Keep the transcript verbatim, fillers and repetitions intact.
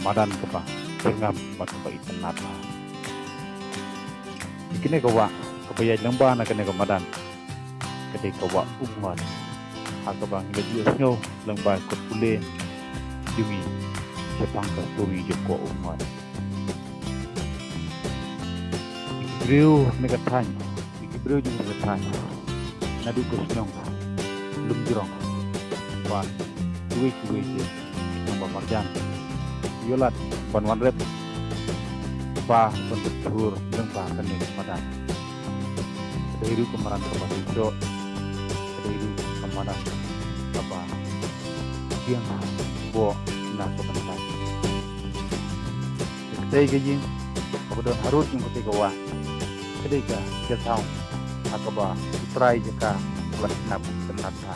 madan kaba jyrngam bad kaba itynnad. Kane ka wah kaba ïaid lyngba na kane ka madan ka dei ka wah Umngot, ha kaba ngi la ju sngew lyngba ka pule jong ngi shaphang ka story jong ka wah Umngot. Ki briew ne ka thaiñ, ki briew jong ka thaiñ, naduh ka shnong Lumjrong bad kiwei kiwei ki shnong ba marjan, ïoh lad ban wan rep ba ban pynthur lyngba kane ka madan. Ka dei ruh ka madan kaba shisha, ka dei ruh ka madan kaba biang bor na ka bynta. Ka dei ka ïing kaba don harud jong ka dei ka wah, ka dei ka guest house ha kaba u trai jaka u la sngap ka natha.